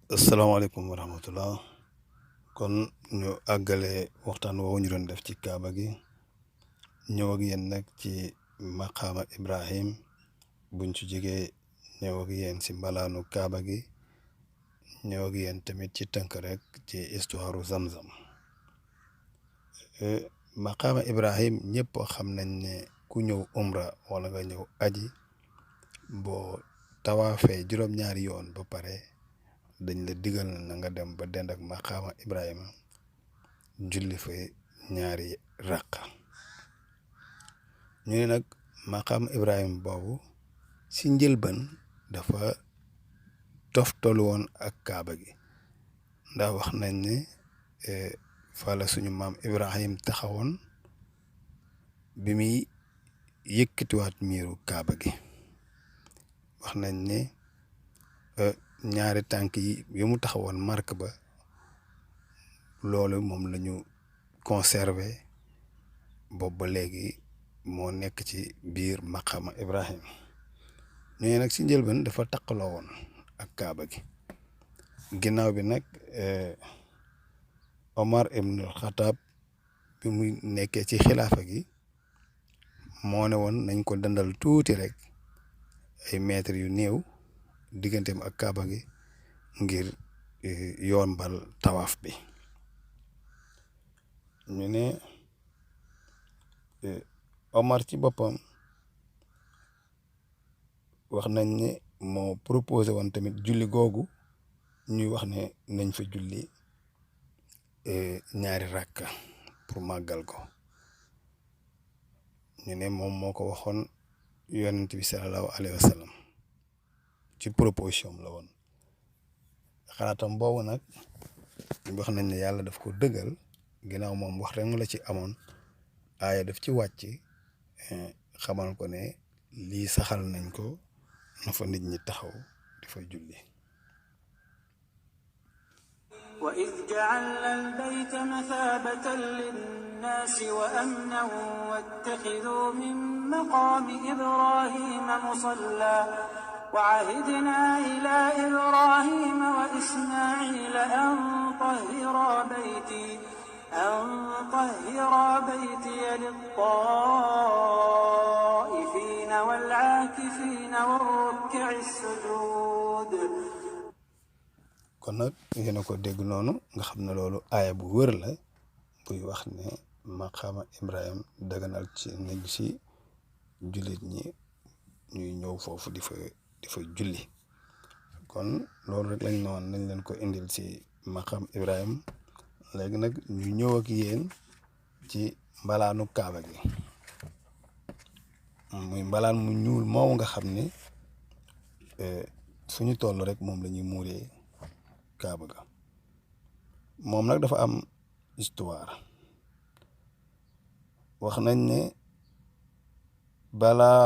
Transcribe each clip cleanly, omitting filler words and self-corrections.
asalaamaaleykum wa rahmatullah. kon ñu àggale waxtaan woowu ñu doon def ci kaaba gi ñëw ak yéen nag ci maqaama Ibrahim buñ ci jógee ñëw ak yéen ci mbalaanu kaaba gi ñëw ak yéen tamit ci tënk rek ci histoire Zamzam. maqaama Ibrahim ñëpp xam nañ ne ku ñëw umra wala nga ñëw aji boo tawaafee juróom-ñaari yoon ba pare dañ la digal na nga dem ba dend ak maqaama Ibrahima julli fa ñaari ràq. ñu ne nag maqaama Ibrahima boobu si njëlbeen dafa toftalu woon ak kaaba gi ndax wax nañ ne fa la suñu maam Ibrahim taxawoon bi muy yëkkatiwaat miiru kaaba gi. wax nañ ne ñaari tànk yi mu taxawoon marque ba loolu moom la ñu conservé boobu ba léegi moo nekk ci biir maqaama Ibrahim. ñu ne nag si njëlbeen dafa taqaloo woon ak kaaba gi ginnaaw bi nag Omar ibn Khattab bi muy nekkee ci xilaafa gi moo ne woon nañ ko dandal tuuti rek ay mètres yu néew digganteem ak kaaba gi ngir yombal tawaaf bi. ñu ne Omar ci boppam wax nañ ne moo proposé woon tamit julli googu ñuy wax ne nañ fa julli ñaari rakka pour màggal ko. ñu ne moom moo ko waxoon yonent bi sallallahu alayhi wa sallam ci proposition la woon. xalaatam boobu nag wax nañ ne yàlla daf ko dëggal ginnaaw moom wax rek la ci amoon aaya daf ci wàcc xamal ko ne lii saxal nañ ko na fa nit ñi taxaw di fa julli. وإذ جعلنا البيت مثابة للناس وأمنا واتخذوا من مقام إبراهيم مصلى وعهدنا إلى إبراهيم وإسماعيل أن طهرا بيتي للطائفين والعاكفين والركع السجود. kon nag yéen a ko dégg noonu nga xam ne loolu aaya bu wër la buy wax ne maqaama Ibrahim daganal ci nit si jullit ñi ñuy ñëw foofu di fa julli. kon loolu rek lañ noon nañ leen ko indil ci maqaam Ibrahim. léegi nag ñu ñëw ak yéen ci mbalaanu kaaba gi muy mbalaan mu ñuul moomu nga xam ne fu ñu toll rek moom la ñuy muuree kaaba ga. moom nag dafa am histoire. wax nañ ne balaa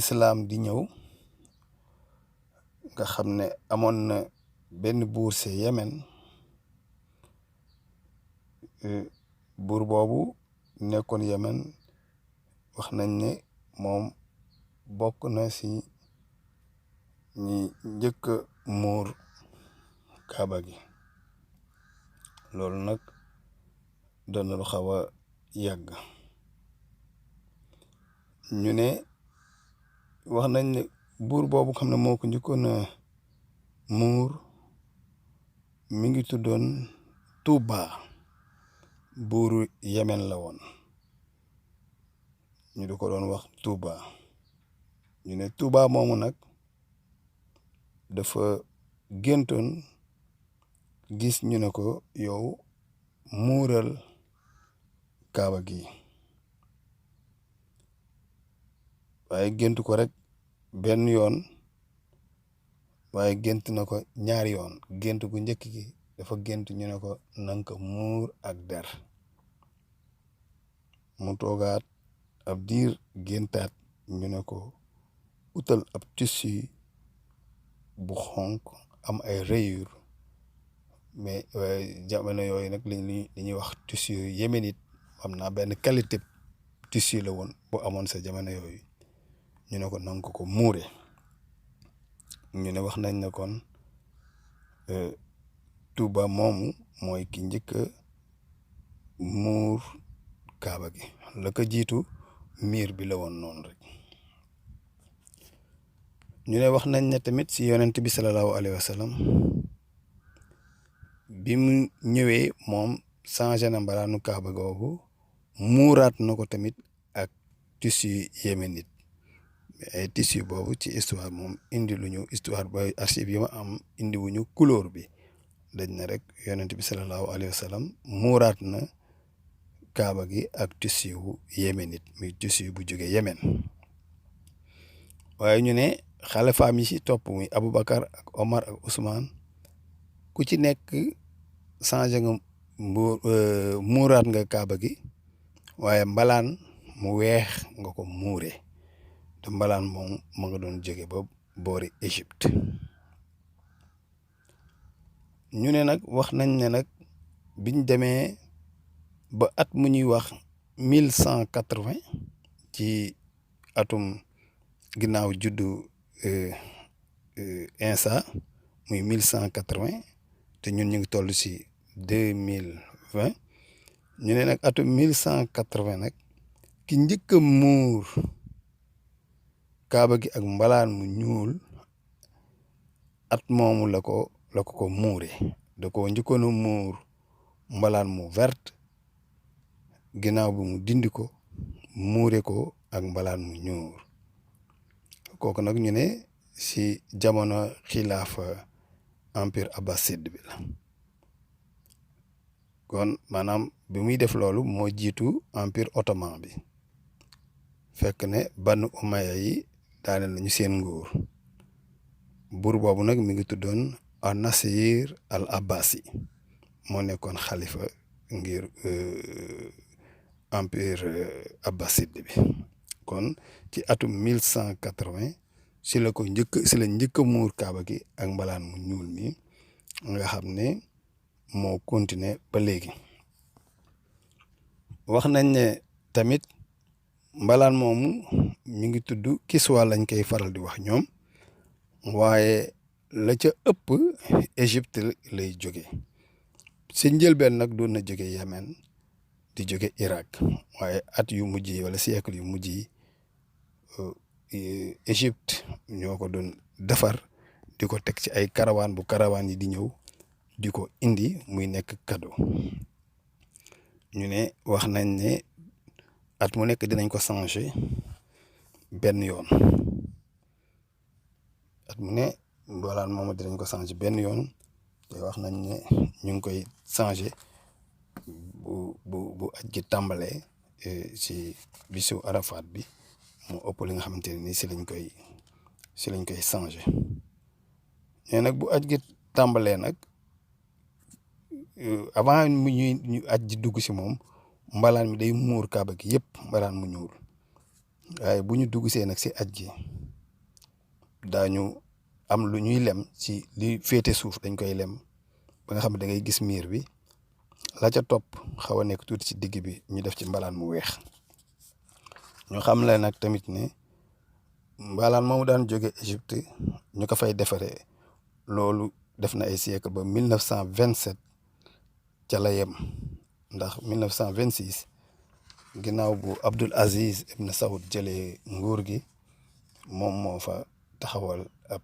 islaam di ñëw nga xam ne amoon na benn buur ci Yemen buur boobu nekkoon Yemen wax nañ ne moom bokk na ci ñi njëkk a muur kaaba gi. loolu nag doon na lu xaw a yàgg. ñu ne wax nañ ne buur boobu xam ne moo ko njëkkoon a muur mi ngi tuddoon Tuuba buuru Yemen la woon ñu di ko doon wax Tuuba. ñu ne Tuuba moomu nag dafa géntoon gis ñu ne ko yow muural kaaba gi waaye gént ko rek benn yoon waaye gént na ko ñaari yoon. gént gu njëkk gi dafa gént ñu ne ko nanga ko muur ak der mu toogaat ab diir géntaat ñu ne ko utal ab tissu bu xonk am ay rayures mais jamono yooyu nag li ñuy wax tissu yéménite xam naa benn qualité tissu la woon bu amoon sa jamono yooyu ñu ne ko nanga ko muure. ñu ne wax nañ ne kon Touba moomu mooy ki njëkk a muur kaaba gi la ko jiitu miir bi la woon noonu rek. ñu ne wax nañ ne tamit si yonent bi salallaahu alayhi wa sallam bi mu ñëwee moom changé na mbalaanu kaaba googu muuraat na ko tamit ak tissu yéménite ay tissu boobu ci histoire moom indi lu ñu histoire ba archive yi ma am indi wuñu couleur bi dañ na rek yonent bi salallaahu alayhi wa sallam muuraat na kaaba gi ak tissu wu yéménite muy tissu bu jóge Yémen. waaye ñu ne xalifaam yi ci topp muy Aboubacar ak Omar ak Ousmane ku ci nekk changé nga muuraat nga kaaba gi waaye mbalaan mu weex nga ko muure te mbalaan moom ma nga doon jóge ba boori Égypte. ñu ne nag wax nañ ne nag biñ demee ba at mu ñuy wax 1180 ci atum ginnaaw juddu Insa muy 1180 te ñun ñu ngi toll si 2020 ñu ne nag atum 1180 nag ki njëkk a muur kaaba gi ak mbalaan mu ñuul at moomu la ko muure da ko njëkkoon a muur mbalaan mu vert ginnaaw bi mu dindi ko muure ko ak mbalaan mu ñuul kooku nag ñu ne si jamono xilaafa empire abbasside bi la kon maanaam bi muy def loolu moo jiitu empire ottoman bi fekk ne Banu Umayya yi daane nañu seen nguur buur boobu nag mi ngi tuddoon an-Nasir al Abbasi moo nekkoon xalifa ngir empire abbasside bi kon ci atum 1180 si la njëkk a muur kaaba gi ak mbalaan mu ñuul mi nga xam ne moo continuer ba léegi. wax nañ ne tamit mbalaan moomu mi ngi tudd Kiswa lañ koy faral di wax ñoom waaye la ca ëpp Égypte lay jóge si njëlbeen nag doon na jóge Yémen di jóge Irak waaye at yu mujj yi wala siècle yu mujj yi Égypte ñoo ko doon defar di ko teg ci ay karawaan bu karawaan yi di ñëw di ko indi muy nekk cadeau. ñu ne wax nañ ne at mu nekk dinañ ko changer benn yoon at mu ne mbalaan moomu dinañ ko changer benn yoon te wax nañ ne ñu ngi koy changer bu aj gi tàmbalee si bisu Arafat bi mu ëpp li nga xamante ne nii si lañ koy changer mais nag bu aj gi tàmbalee nag avant ñu aj ji dugg si moom mbalaan mi day muur kaaba gi yëpp mbalaan mu ñuul waaye bu ñu dugg see nag si aj gi daañu am lu ñuy lem si li féete suuf dañ koy lem ba nga xam ne da ngay gis miir bi la ca topp xaw a nekk tuuti ci digg bi ñu def ci mbalaan mu weex. ñu xam le nag tamit ne mbalaan moomu daan jóge Égypte ñu ko fay defaree loolu def na ay siècle ba 1927 ca la yem ndax 1926 ginnaaw bu Abdul Aziz Ibn Saoud jëlee nguur gi moom moo fa taxawal ab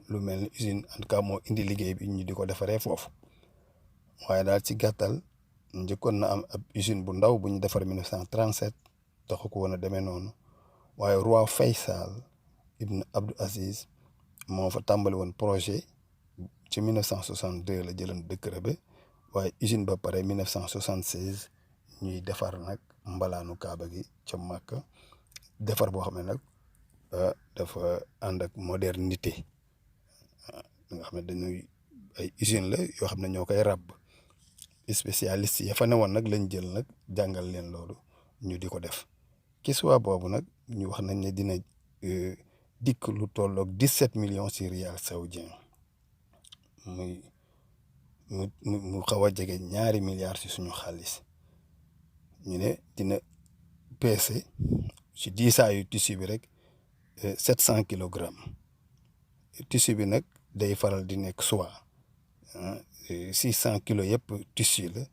lu mel ni usine en tout cas moo indi liggéey bi ñu di ko defaree foofu waaye daal ci gàttal njëkkoon na am ab usine bu ndaw bu ñu defar 1937 taxu ko woon a demee noonu waaye roi Faysal Ibn Abdul Aziz moo fa tàmbali woon projet ci 1962 la jëloon décret ba waaye usine ba pare 1976 ñuy defar nag mbalaanu kaaba gi ca Makka defar boo xam ne nag dafa ànd ak modernité nga xam ne dañuy ay usine la yoo xam ne ñoo koy ràbb spécialiste ya fa ne woon nag lañ jël nag jàngal leen loolu ñu di ko def Kiswa boobu nag ñu wax nañ ne dina dikk lu tolloog 17 millions ci riyal saoudien mu xaw a jege 2 milliards ci suñu xaalis ñu ne dina peese ci diisaayu tissu bi rek 700 kilogrammes tissu bi nag day faral di nekk soie 600 kilos yëpp tissu la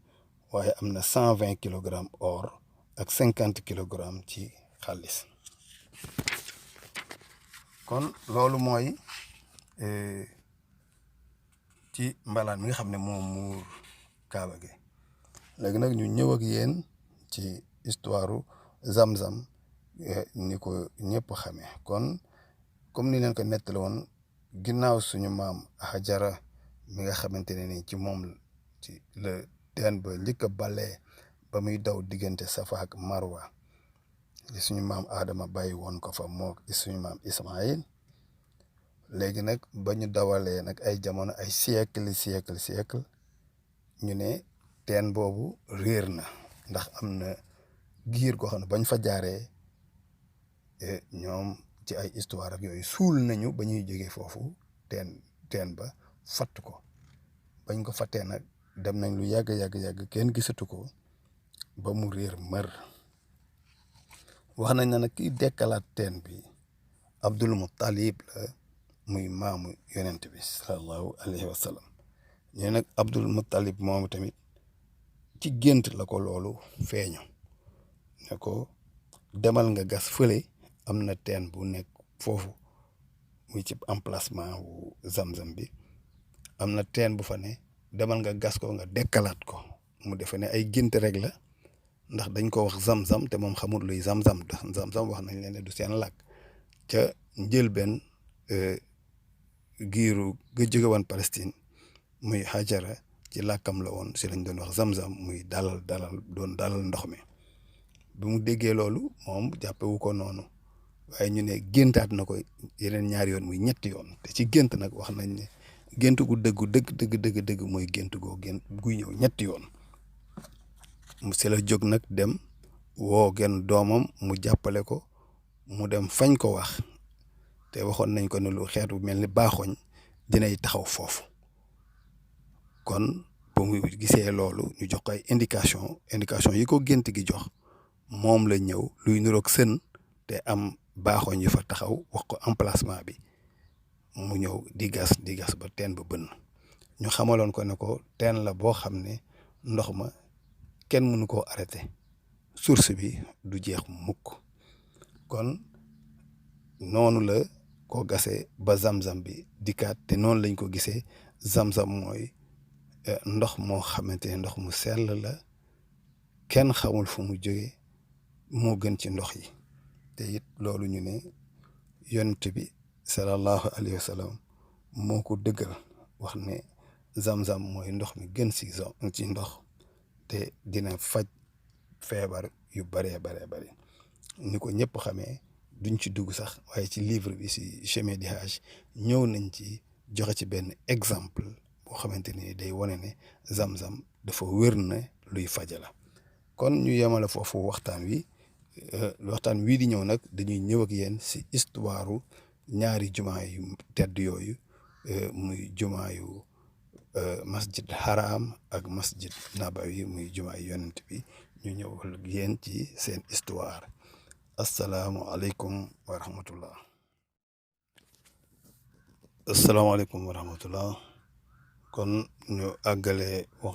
waaye am na 120 kilogrammes or ak 50 kilogrammes ci xaalis. kon loolu mooy ci mbalaan mi nga xam ne moom muur kaaba gi. léegi nag ñu ñëw ak yéen ci histoire Zamzam ni ko ñëpp xamee. kon comme ni leen ko nettali woon ginnaaw suñu maam Hajara mi nga xamante ne ni ci moom ci la teen ba njëkk a balee ba muy daw diggante Safa ak Marwa li suñu maam Adama bàyyi woon ko fa moo suñu maam Ismaïl. léegi nag ba ñu dawalee nag ay jamono ay siècle ñu ne teen boobu réer na ndax am na giir goo xam ne bañ fa jaaree ñoom ci ay histoire ak yooyu suul nañu ba ñuy jógee foofu teen ba fatt ko. bañ ko fattee nag dem nañ lu yàgg kenn gisatu ko ba mu réer mër. wax nañ na nag kiy dekkalaat teen bi Abdul Muttalib la muy maamu yonent bi sallallahu alayhi wa sallam. ñu nag Abdul Muttalib moomu tamit ci gént la ko loolu feeñu ne ko demal nga gas fële am na teen bu nekk foofu muy ci emplacement wu Zamzam bi am na teen bu fa ne demal nga gas ko nga dekkalaat ko. mu defe ne ay gént rek la ndax dañ ko wax Zamzam te moom xamul luy Zamzam wax nañ leen ne du seen làkk ca njëlbeen giiru ga jóge woon Palestine muy Hajara ci làkkam la woon si lañ doon wax Zamzam muy dalal ndox mi. bi mu déggee loolu moom jàppewu ko noonu waaye ñu ne géntaat na ko yeneen ñaari yoon muy ñetti yoon te ci gént nag wax nañ ne gént gu dëgg mooy gént guy ñëw ñetti yoon. mu si la jóg nag dem woo genn doomam mu jàppale ko mu dem fañ ko wax te waxoon nañ ko ne lu xeetu mel ni baaxoñ dinay taxaw foofu. kon ba mu gisee loolu ñu jox ko ay indication yi ko gént gi jox moom la ñëw luy niroog sën te am baaxoñ yu fa taxaw wax ko emplacement bi mu ñëw di gas ba teen ba bënn. ñu xamaloon ko ne ko teen la boo xam ne ndox ma kenn mënu koo arrêté source bi du jeex mukk. kon noonu la ko gasee ba Zamzam bi dikkaat te noonu lañ ko gisee. Zamzam mooy ndox moo xamante ne ndox mu sell la kenn xamul fu mu jóge moo gën ci ndox yi te it loolu ñu ne yonent bi sallallahu alayhi wa sallam moo ko dëggal wax ne Zamzam mooy ndox mi gën ci ndox te dina faj feebar yu bëree bëri ni ko ñëpp xamee duñ ci dugg sax waaye ci livre bi si chemin du Hajj ñëw nañ ci joxe ci benn exemple boo xamante ni day wane ne Zamzam dafa wér na luy faja la. kon ñu yemale foofu waxtaan wii di ñëw nag dañuy ñëw ak yéen si histoire ñaari jumaa yu tedd yooyu muy jumaa yu masjid haram ak masjid nabawi muy jumaa yu yonent bi ñu ñëw ak yéen ci seen histoire. asalaamaaleykum wa rahmatullah. kon ñu àggale wax